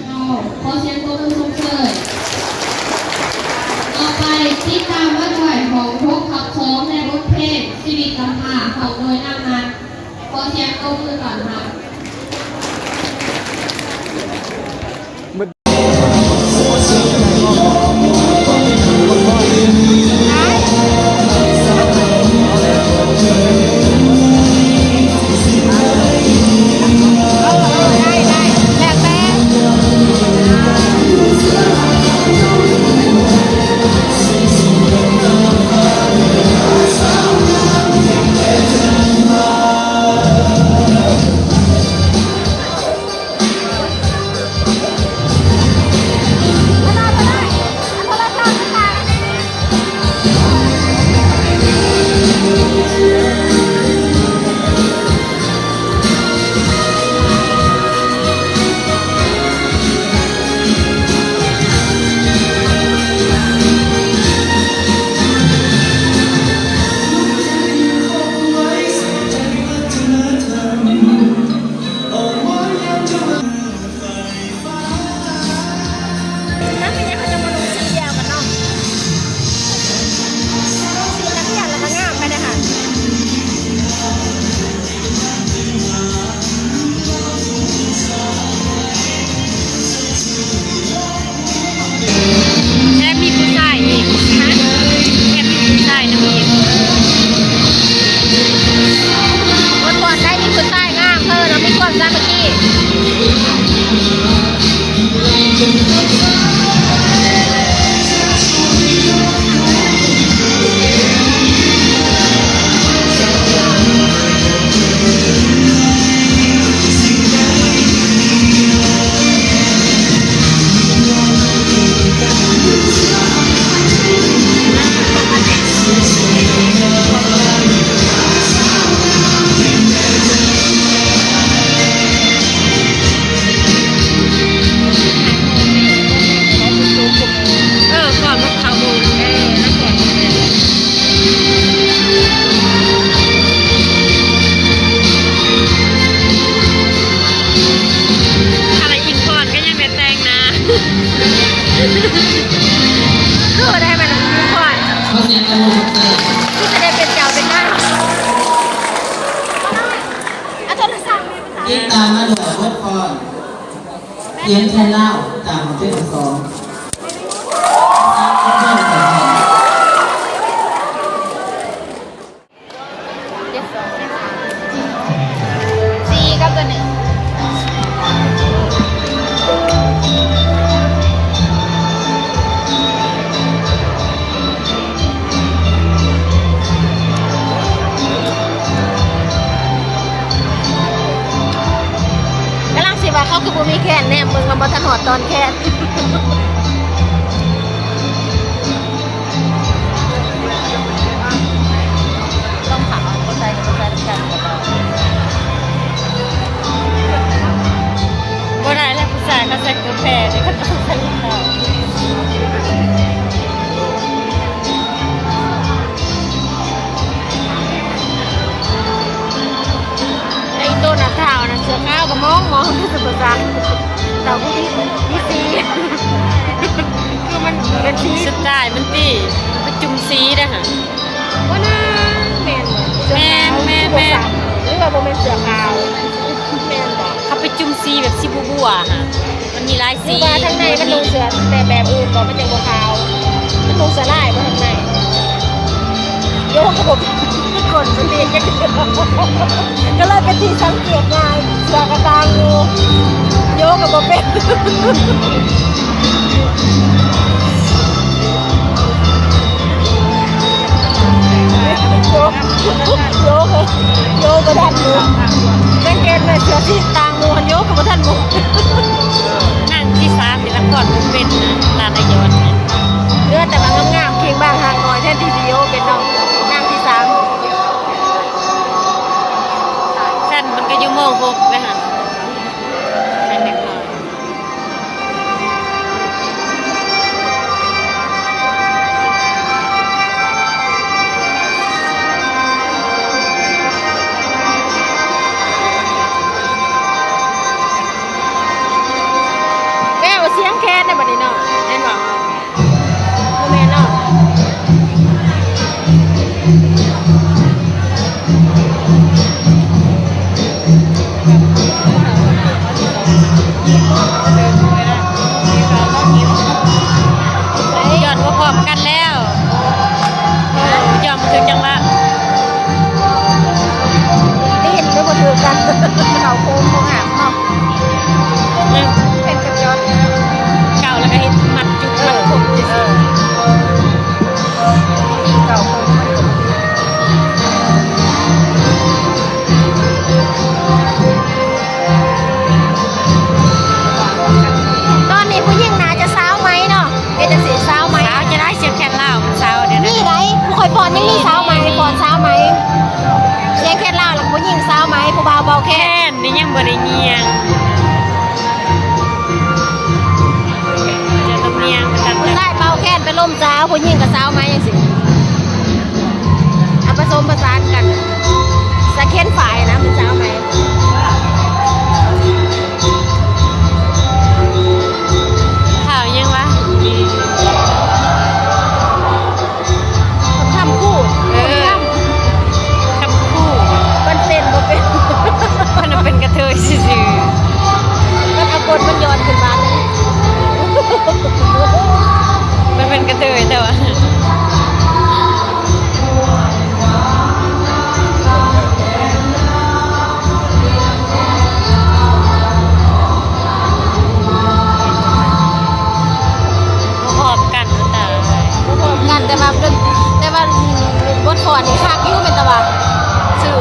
ເຈົ້າ ຂໍສຽງຕົບມືຊົມເຊີຍ. ຕໍ່ໄປ ຕິດຕາມມາດ້ວຍຫ້ອງຫົກທັບສອງ ແລະ ບົດເພງຊີວິດກຳພ້າ ຮ້ອງໂດຍນາງນັດ. ຂໍສຽງຕົບມືຕ້ອນຮັບ. ແອບມີຜູ້ຊາຍອີກ ຮະ ແອບມີຜູ້ຊາຍນຳອີກ. ເມື່ອກ່ອນໄດ້ມີຜູ້ຊາຍງາມເດີ ເຮົາມີຄວາມສາມັກຄີ. ເອີ ກ່ອນໝົດເຂົ້າໂຮງ ເອີ ແລ້ວກ່ອນ ຄັນລະອີກກ່ອນກໍຍັງໄດ້ແຕ່ງໜ້າ ຄືວ່າໄດ້ມານຳອີກກ່ອນ ຂໍສຽງຕົບມື ຄືຈະໄດ້ເປັນເຈົ້າເປັນນາຍ ເອົາໂທລະສັບ ຕິດຕາມມາດ້ວຍບົດຟ້ອນ ຂຽນແທນລາວ ຕາມເປັນອັກສອນ. ສີ່ກັບຕົວໜຶ່ງ ກຳລັງຊິວ່າເຂົາຄືບໍ່ມີແຂນ ແນມເບິ່ງລະບໍ່ທັນຮອດຕອນແຂນ. ລອງຖາມເອົາ ບໍ່ໃສ່ກໍບໍ່ໃສ່ນຳກັນກໍໄດ້. ບໍ່ໄດ້ແລ້ວ ຜູ້ຊາຍເຂົາໃສ່ເກີບແຜ່ເດ້ ເຂົາຕ້ອງໃສ່ລົງເຕົ້າ. ໄອ້ໂຕໜ້າຂາວນະ ເສື້ອຂາວກໍມອງ ມອງຄືສຸພາສາ ເຕົ້າຜູ້ທີ່ ທີ່ສີ່ ຄືມັນເປັນທີ່ ສະໄຕລ໌ມັນຕິ ໄປຈຸ່ມເຊ ສີເດ້ຫັ້ນ ບໍ່ນາ ແມ່ນບໍ່? ແມ່ນໆໆ ເສື້ອຂາວ ຫຼືວ່າບໍ່ແມ່ນເສື້ອຂາວ? ແມ່ນບໍ່? ເຂົາໄປຈຸ່ມສີແບບສີບົວໆຫັ້ນ ມັນມີຫຼາຍສີ ຫຼືວ່າທາງໃນມັນນຸ່ງເສື້ອແບບ ແບບອື່ນບໍ່ ມັນຈັ່ງບໍ່ຂາວ? ມັນນຸ່ງເສື້ອລາຍບໍ່ທາງໃນ? ໂຍກະບໍ່ ກົນສະຕິຈັກເທື່ອ ກໍເລີຍເປັນທີ່ສັງເກດງ່າຍ ເສື້ອກະຕ່າງຢູ່ ໂຍກະບໍ່ເປັນ ໂຍ ໂຍ ໂຍບໍ່ທັນໝູ່ ສັງເກດແມ່ນເສື້ອທີ່ຕ່າງໝູ່ ໂຍກະບໍ່ທັນໝູ່ ນັ່ງທີສາມນີ້ລະກ່ອນບໍ່ເປັນນະ ລາດອາຍອນນະ ເຫຼືອແຕ່ວ່າງາມໆ ເຄັ່ງບາງຮ່າງນ້ອຍ ແທນທີ່ຊິໂຍເປັນເນາະ ນັ່ງທີສາມ ຊັ້ນມັນກະຢູ່ ມໍຫົກ ແລ້ວຫັ້ນ ຊັ້ນເດັກນ້ອຍ ແວວສຽງແຄນນະບັດນີ້ເນາະ ແມ່ນບໍ່? ບໍ່ແມ່ນເນາະ ຍ້ອນບໍ່ພ້ອມກັນແລ້ວ ເອີ ຍ້ອນບໍ່ຖືກຈັງຫວະ ນີ້ເຫັນໄດ້ບໍ່ຖືກກັນ ເຂົ້າໂຄ້ງບໍ່ງາມເນາະ. ເປັນກະຈອດ ເກົ່າແລ້ວກະເຮັດມັດຈຸກມັດຜົມ ເອີ ທີ່ເກົ່າຄົນ ຕອນນີ້ຜູ້ຍິງໜ້າຈະຊາວໄໝເນາະ ເຮັດຈັ່ງຊີ້ຊາວໄໝ ຊາວຈະໄດ້ ສຽງແຄນລາວມັນຊາວເດ້ ນີ້ໃດ ຜູ້ຂ້ອຍຟ້ອນຍັງມີຊາວໄໝ ຟ້ອນຊາວໄໝ ສຽງແຄນລາວແລ້ວຜູ້ຍິງຊາວໄໝ ຜູ້ບ່າວເປົ່າແຄນ ແຄນນີ້ຍັງບໍ່ໄດ້ຍ່ຽງ ຈະຕ້ອງຍ່ຽງ ຜູ້ຊາຍເປົ່າແຄນໄປລົມສາວ ຜູ້ຍິງກະຊາວໄໝຈັ່ງຊີ້ ເອົາປະສົມປະສານກັນ ສະເຄນຝ້າຍນະ ເປັນຊາວໄໝ ຂ່າວຫຍັງວະ? ຄຳຄູດ ເອີ ຄຳຄູດ ມັນເຕັ້ນບໍ່ເປັນ ມັນເປັນກະເທີຍຊື່ໆ ມັນເອົາກົນມັນຍ້ອນຂຶ້ນມາ ມັນເປັນກະເທີຍແຕ່ວ່າ ບໍ່ພ້ອມກັນ ບໍ່ພ້ອມກັນ ແຕ່ວ່າ ແຕ່ວ່າບົດຟ້ອນນີ້ຄັກຢູ່ ແມ່ນແຕ່ວ່າຊື່